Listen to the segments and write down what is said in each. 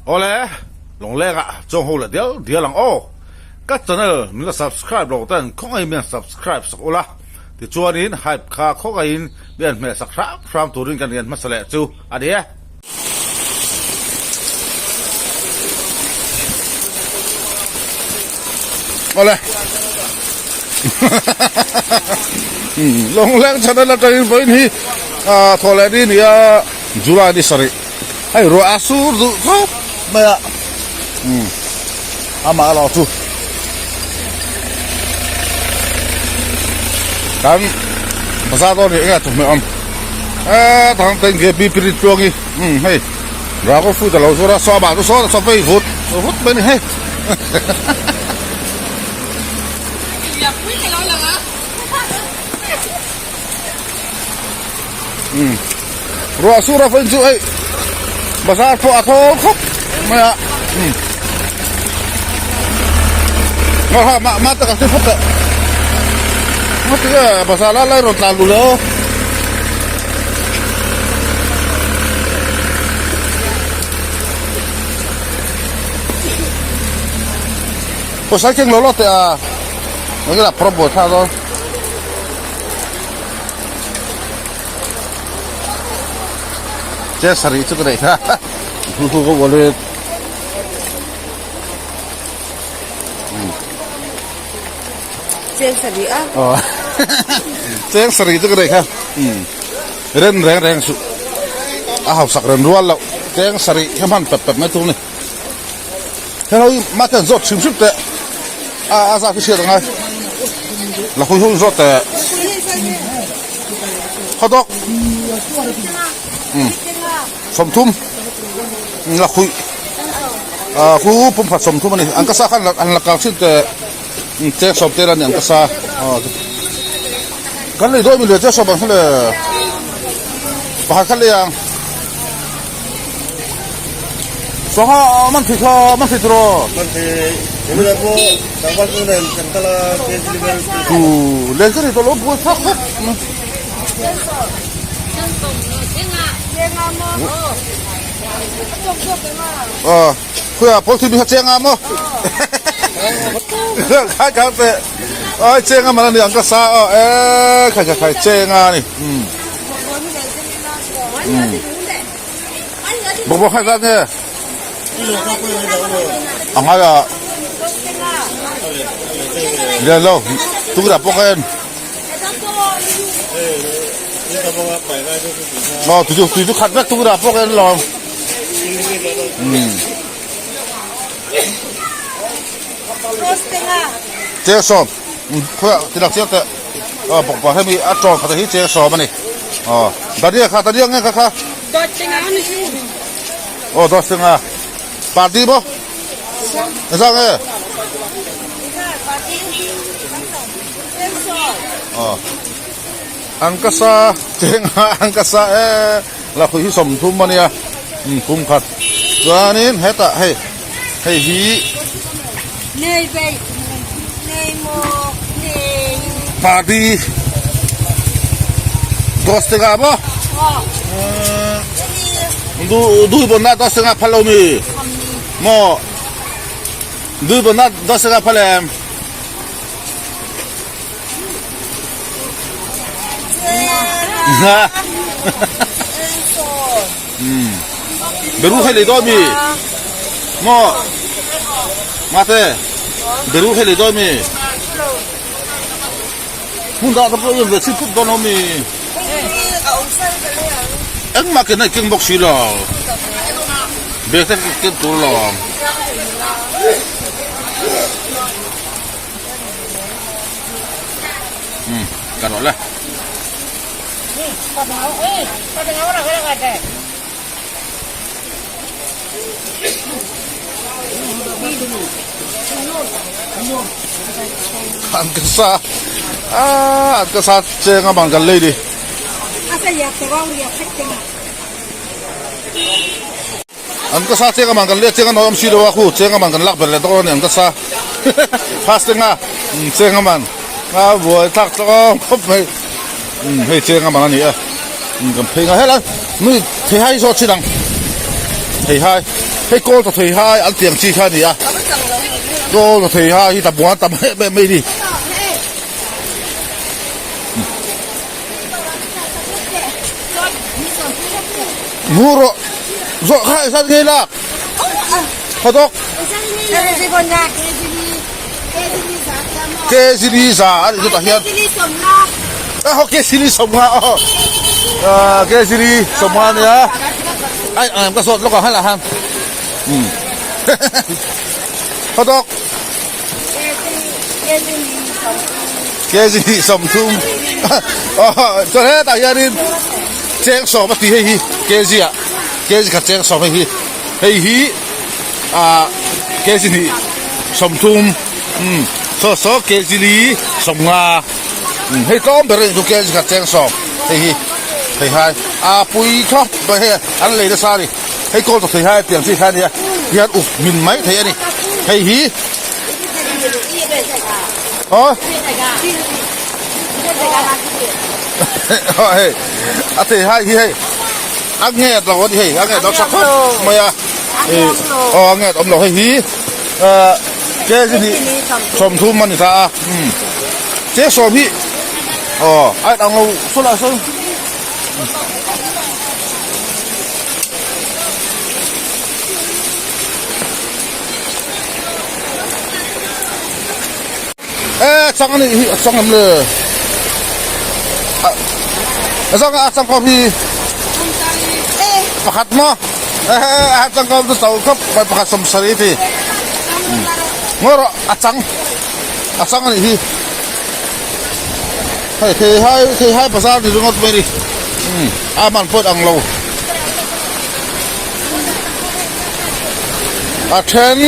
Awle, Lawngleng ah chuang ho leh dial dial ang aw. Ka channel min la subscribe lo ten khawngaihin min han subscribe sak ula, tichuanin hype kha khawngaihin min han hmeh sak hram hram turin kan rian hmasa leh chu a ni e. Awle, Lawngleng channel atangin vawiin hi thawh leh ni nia July ni sarih. Hei ruah a sur duh khawp mai a umm amah erawh chu kan bazar dawn nih enge thawhmeh awm eee tang teng ge pi pirit tluang hi umm hei dragon fruit alo zuar a saw amah chu saw saw vei vut vut mai a ni hei umm ruah sur a vawiin chu hei bazar pawh a thawl khawp mai a umm ngaw ha mah mah tak a hre phawt teh ngaw ti nge bazar lai lai rawn tlan duh leh aw. Pawisa keng lo lo teh a eng nge lah phawrh buai thlak dawn. Che sarih chu ka neih kha hu hu ka wallet Cheng sarih a aw cheng sarih chu ka neih kha rem reng reng suh a hausak rem rual loh cheng sarih kha hman pep pep mai tur a ni hello i mah te an zawt hrim hrim teh a a zat hi hriat ang a la hui ho zawt teh. Hawdawk 30 la khuih ah khu pumkhat 30 a ni an ka sa khan an la kang thin teh cheng sawm te la ni an ka sa kan lei dawn mi le cheng sawm ang kha le pakhat kha lei ang sangha man thei kha man thei tiraw tu len ka nei tawh lo buai phak phak khuia pawl thil mi kha cheng a maw khai kha te ai cheng a man ani ang ka sa a e khai khai khai cheng a ni bawk bawk khai zat nge a ngai a lian lo tukverh pawh ka en aw tui chu tui chu khat vek tukverh pawh ka en lo cheng sawm khawiah tilak chiang teh aw bawkbawn hemi a tawng khat hi cheng sawm a ni aw dania kha dania nge kha kha aw dawt tenga party maw engzah nge aw an ka sa chenga an ka sa e lakhuih hi 30 a nia kum khat chuanin hetah hei hei hi party dos tenga maw dui bon na dos tenga phal lo mi maw dui bon na dos tenga phal em Beru khai lei dawn mi maw mate beru khai lei dawn mi hmun dah te pawh i ve chhit put dawn lo mi engmah ken a i keng bawk si lo bag te ken tur lo. Ka rawh le. An ka sa ah an ka sa cheng a bang kan lei ni. An ka sa cheng a man kan leh cheng a nawm si lo a khu cheng a man kan lak ber leh dawn a ni an ka sa fast tenga cheng a man a buai thlak tlawm khawp mai hei cheng a man a ni a kan phei ngai helai nui theihai zawt chin ang theihai. Hei kawl ta thei hai an tiang chi kha a ni a. Kawl ta thei hai hi ta buan tam em em mai a ni. Mu rawh zawh kha i zat ngei lak. Khaw dawk. Kzili za a nih chutah hian a ho kzili sawmnga aw kzili sawmnga a nia ai ang em ka zawt lawk ang helaiah hian khaw dawk kzili sawmthum aw chuan hetah hianin cheng sawm a ti hei hi kg ah kg khat cheng sawm hei hi. Hei hi ah kg hnih sawmthum umm saw saw kg li sawmnga umm hei tlawm ber a nih chu kg khat cheng sawm hei hi theihai a pui khawp mai hei an lei nasa a ni hei kawl tawh theihai a piang chi kha a nia hian uk hmin mai thei a ni hei hi aw hei a theihai hi hei. A nget lo a ni hei a nget lo tha khawp mai a ih aw a nget awm lo hei hi ah kg hnih sawmthum a ni ta a umm che sawm hi aw a in ang lo saw lah sawn e chang a nih hi a chang em le a chang a chang kawm hi pakhat maw a chang kawm chu to khawp mai pakhat sawmsarih ti ngawi rawh a chang a chang a nih hi hei thei hai thei hai bazar ni ringawt mai a ni a man pawh ang lo a then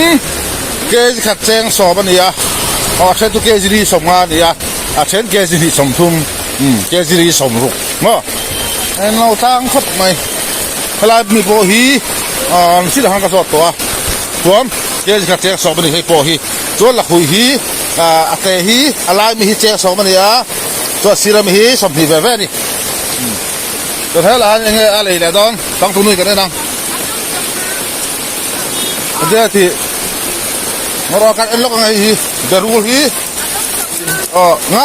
kg khat cheng sawm a ni a aw a then chu kg li sawmnga a ni a a then kg hnih sawmthum umm kg li sawmruk maw englo tlang khawp mai helai mi pawh hi ahh an chilah khan ka zawt tawh a chuan kg khat cheng sawm a ni hei pawh hi chuan lakhuih hi ahh a te hi a lai mi hi cheng sawm a ni a chuan a sir ami hi sawmhnih ve ve a ni. Chuan helaiah hian enge a lei leh dawn tangtu nui kan en ang enge a tih ngaw kan en lawk ang hei hi berul hi aw nga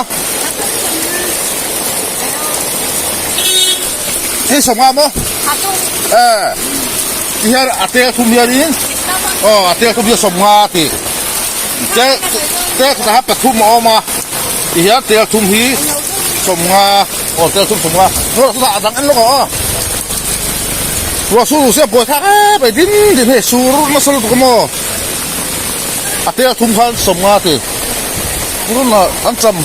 hei sawmnga maw e ti hian a tel thum hianin aw a tel thum hian sawmnga a ti tel tel khatah hian pathum a awm a ti hian tel thum hi sawmnga. Aw tel thum thum a ruah chu a dang en lawk a aw ruah sur ruh sia buai thlak em em din din hei sur nasa lutuk a maw a tel thum khan sawmnga ti run ah an cham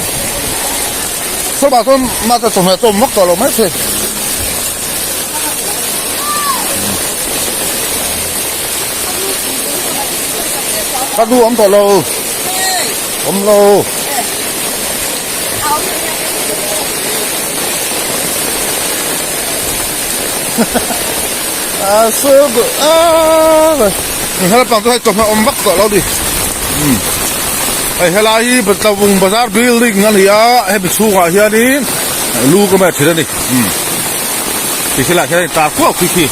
sawmah chuan mahse chawhmeh chu a awm vak tawh lo mai thei. Ka nu awm tawh lo awm lo. A sur duh a ni helpang chu hei chawhmeh awm vak tawh lo ni hei helai hi Tlawng bazar building a ni a hemi chhungah hianin lu ka hmeh thin a ni ti khi lai hian tar kuau khi khi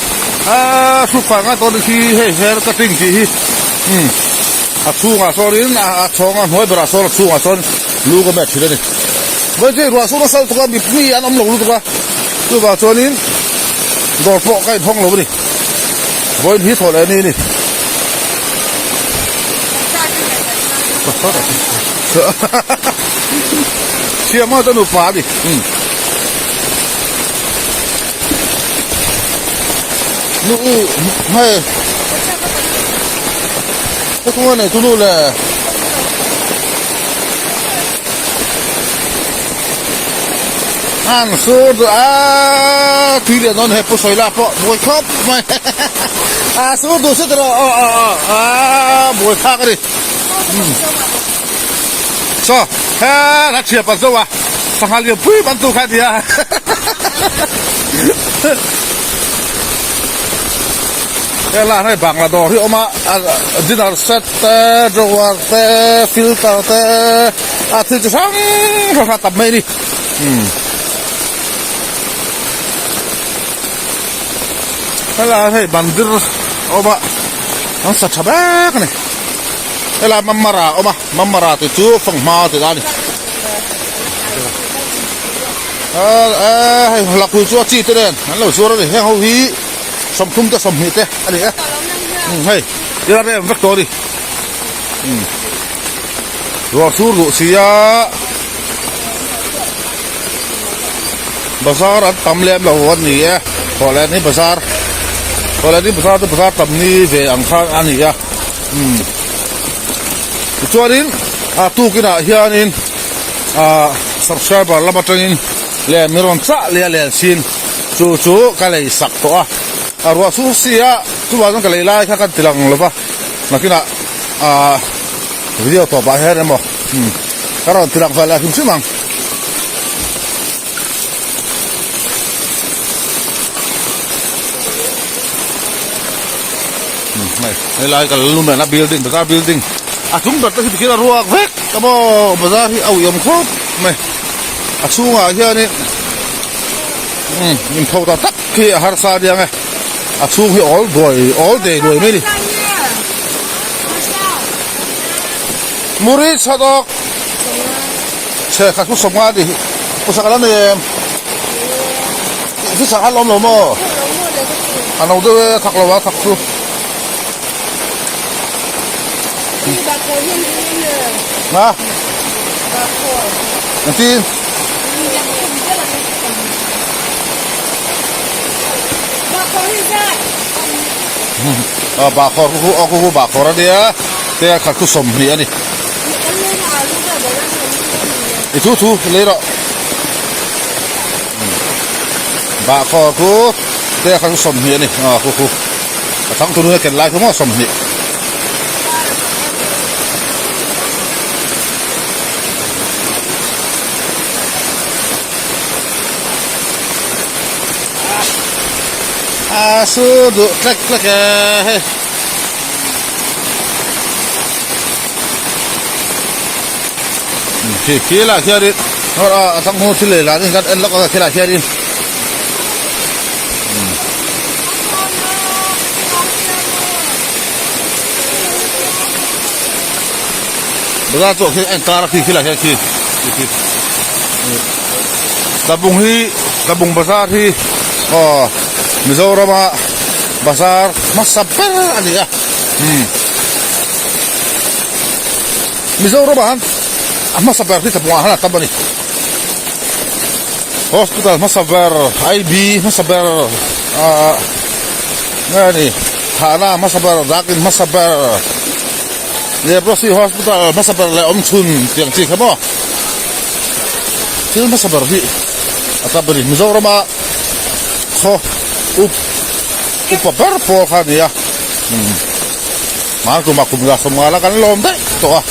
a hruk fai ngai tawh a ni khi hei hair cutting tih hi a chhungah sawnin a chhawng a hnuai berah sawn a chhungah sawn lu ka hmeh thin a ni vawiin ruah chu nasa lutuk a mipui an awm lo lutuk a chuvang chuanin dawr pawh ka inhawng lo a ni vawiin hi thaw leh a ni a ni siam a chuan nupa a ni nu hei ka thunga nei tu nu le. An sur duh a tui leh dawn he pu sawi la pawh buai khawp mai a sur duh si tawh aw aw aw a buai thlak a ni saw he la thiap a zo a sangha lian pui ban tu kha a nia hela hei bangla dawr hi a awm a dinner set te drawer te filter te a thil chi hrang hrang a tam mai a ni umm helaiah hei mandir a awm a. An sa tha vek a ni. Helai Mamara a awm a, Mamara tih chu fanghma tih a ni. Hei lakhui chu a chi te nen an lo zuar a ni. Heng ho hi 30 te 20 te a ni e. Hei ila rem vek tawh a ni. Ruah sur duh sia bazar an tam lem lo a ni e thawhleh ni bazar thawhleh ni bazar te bazar tam ni ve ang khan a ni a umm tichuanin a tukinah hianin ah subscriber lam atangin leh mi rawn chah leh a len sin chu chu ka lei sak tawh a a ruah sur sia chuvang chuan ka lei lai kha kan ti lang lo va nakinah ah video tawpah hian emaw umm ka rawn ti lang ve leh hrim hrim ang. Hei helai ka lu mena building bazar building a chung ber te hi tikhian a ruak vek a maw bazar hi a uiawm khawp mai a chhungah hianin umm inpho ta tak khi a harsa a nia nge a chhung hi awl duai awl dei duai mai a ni muri chhadawk chhe khat khu sawm nga a ni pawisa ka la nei em thil chhak a la awm lo maw a no deuh e a thak lo a thak chu. Ha engtin a bahkhawr khu khu khu bahkhawr a nia te a khat khu 20 a ni i thu thu lei rawh bahkhawr khu te a khat khu 20 a ni a khu khu a changtu nu ken lai khu maw 20 A su duh tlek tlek e hei. Khi khi lah khianin a chang hnu thil lei lah ni kan en lawk a khi lah khianin. Bazar chu khi en tar a khi khi lah hian khi khi khi Tlabung hi Tlabung bazar hi aw Mizorama bazar hmasa ber a ni a umm Mizorama han a hmasa ber hi Tlabungah han a tam a ni. Hospital hmasa ber IB hmasa ber ah nge ni thahna hmasa ber dakin hmasa ber leprosy hospital hmasa ber leh awm chhun tih ang chi kha maw thil hmasa ber hi a tam a ni Mizorama khaw up upa ber pawl kha a ni a umm hmar kum ah kum za 50 la kan lawm daih tawh a.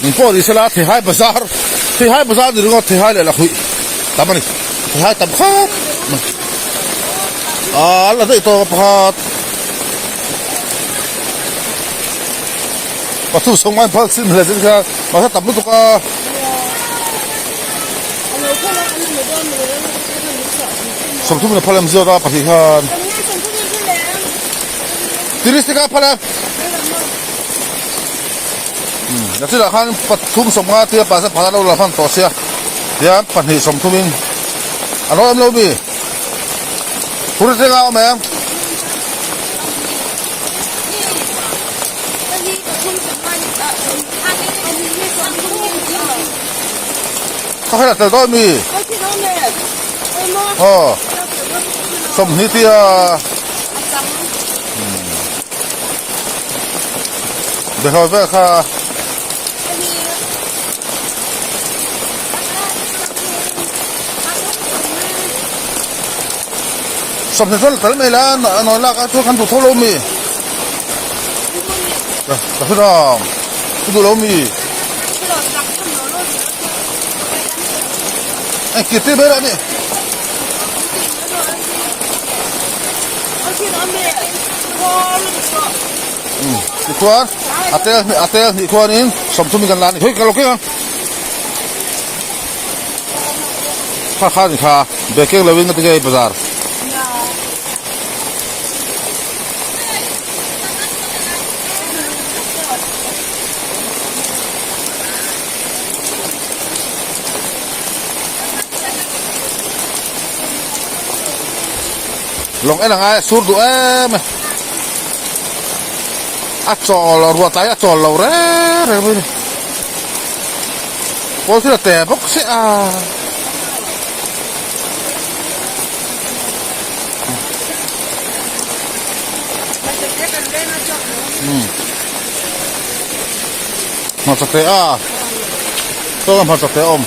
Eng pawh ni sela Theihai bazar Theihai bazar ni ringawt Theihai leh Lakhuih tam a ni Theihai tam khawp mai ah an la daih tawk a pakhat pathum sawng mai phal chim hle zet kha mahse tam lutuk a. 30 in a phal em zawk a pahnih khan Tiristika phal em. Nachinah khan pathum 50 tia pahsa pakhat a lo la hman tawh sia tiang pahnih 30 in a lo awm lo mi Hurtlenga a awm em? Ka hre tel dawn mi? Aw 20 tia Behawi vel kha 20 chuan tel mai la a nawi lak a chuan kan duh tho lo mi ka hre dang ka duh lo mi engkir tir mai lah ni. Tichuan a tel a tel hnih khuanin 30 in kan la a ni hei ka lo keng ang kha kha ni kha bag keng lovin ka ti ngei bazar. Lawng en angai a sur duh em e. A chawl ruah tlai a chawl lo reng reng mai a ni. Pawl thil a te bawk si a. Hmarcha te a saw lam hmarcha te a awm.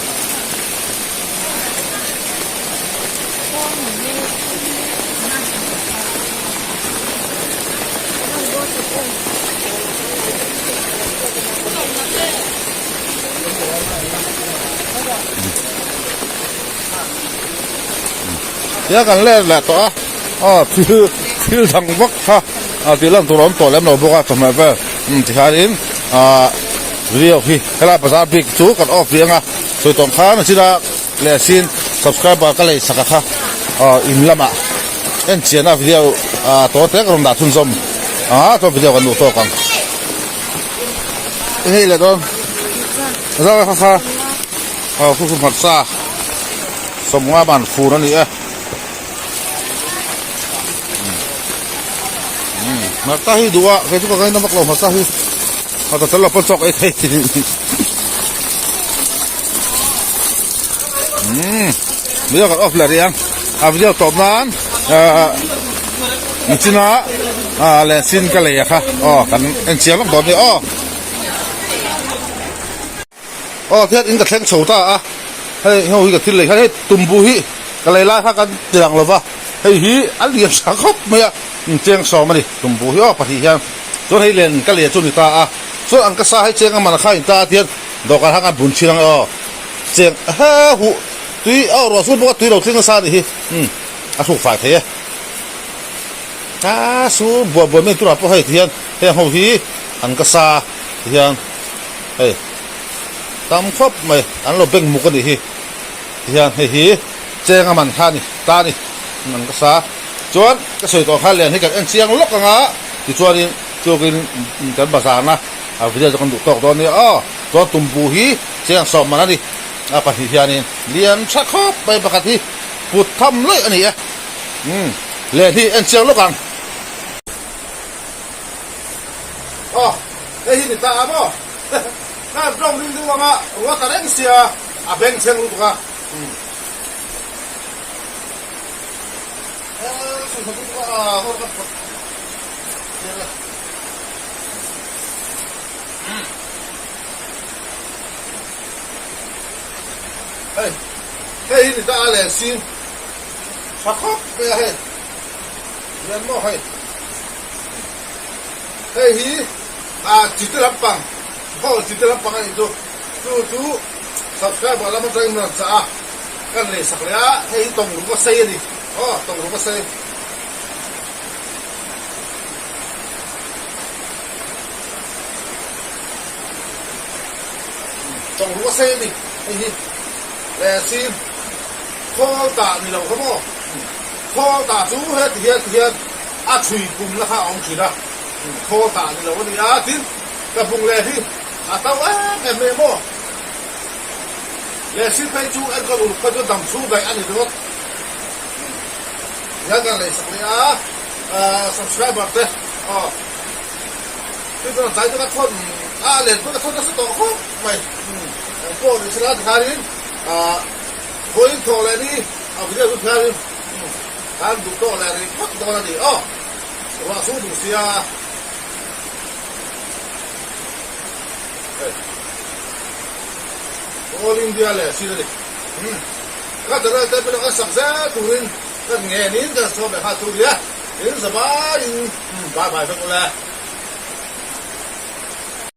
Tia kan let leh tawh a aw thil thil dang vak kha a tih lan tur a awm tawh lem lo bawk a chawhmeh vel tikhianin ah video hi helai bazar bik chu kan off rih ang a sawi tawng khan a china leh sin subscriber ka lei sak a kha aw in lamah en chian a video ah tawh te ka rawn dah chhunzawm a chuan video kan duh tawk ang eng nge leh dawn zau kha kha aw khu khu hmarcha. Sawmnga ban fur a ni e. Hmarcha hi duh a, kei chu ka ngaina vak lo hmarcha hi. Hmarcha tel lo pawn chawk ei thei. Video kan off leh rih ang. A video tawp nan nichina lensin ka lei a kha aw kan en chiang lawk dawn nia aw. Aw tihian in ka thleng chho ta a, hei ho hi ka thil lei kha hei tumbu hi ka lei lai kha kan ti lang lova, hei hi a lian tha khawp mai a, cheng sawm a ni tumbu hi aw pahnih hian chuan hei len ka lei chu a ni ta a, chuan an ka sa hei cheng a man kha a in ta a tihian dawhkan kha kan bun thin ang e aw cheng he huh tui aw ruah sur bawk a tui lo tling nasa a nih hi umm a hruk fai thei e a sur buai buai mai turah pawh hei tihian heng ho hi an ka sa tihian. Hei tam khawp mai an lo bank muk a nih hi tihian hei hi cheng a man kha a ni ta a ni man ka sa chuan ka sawi tawh kha lian hi kan en chiang lawk ang a tichuanin chukin kan bazar na a video chu kan duh tawk dawn a nia aw chuan tumbu hi cheng sawm man a ni a pahnih hianin lian tha khawp mai pakhat hi put tham laih a ni e umm lian hi en chiang lawk ang. Aw, hei hi ni ta a maw? Khan tawng ring deuh anga ruat ta reng sia, a beng chheng lutuk a. Hei, hei hi ni ta a len sin. Tha khawp mai a hei. Lian maw hei. Hei hi ah chite lampang hall chite lampang a nih chu chu chu subscriber lam atangin min rawn chah a kan lei sak leh a hei hi tawng ruk a sei a ni aw tawng ruk a sei tawng ruk a sei a ni hei hi leh sin khawl tah ni lo kha maw khawl tah chu heti hian ti hian A chhui pum na kha a awm thin a, thaw tah ni lo a ni a, tin ka bung leh hi a to em em mai maw? Leh si phei chu enkawl uluk phei chu dam chhung daih a ni ringawt. Hian kan lei sak leh a, subscriber te aw tin chuan tlai chu ka thawn a len pawh ka thawn nasa tawh khawp mai. Engpawh ni sela tikhanin vawiin thawh leh ni a video chu thianin Kan duh tawk leh rih phawt dawn a ni aw. Ruah su duh sia. Hei. All India leh sin a ni. Hmm. Ka channel te pawh kan sak zel turin kan ngenin kan sawm leh nghal chu nia. In zavaiin bye bye vek ule.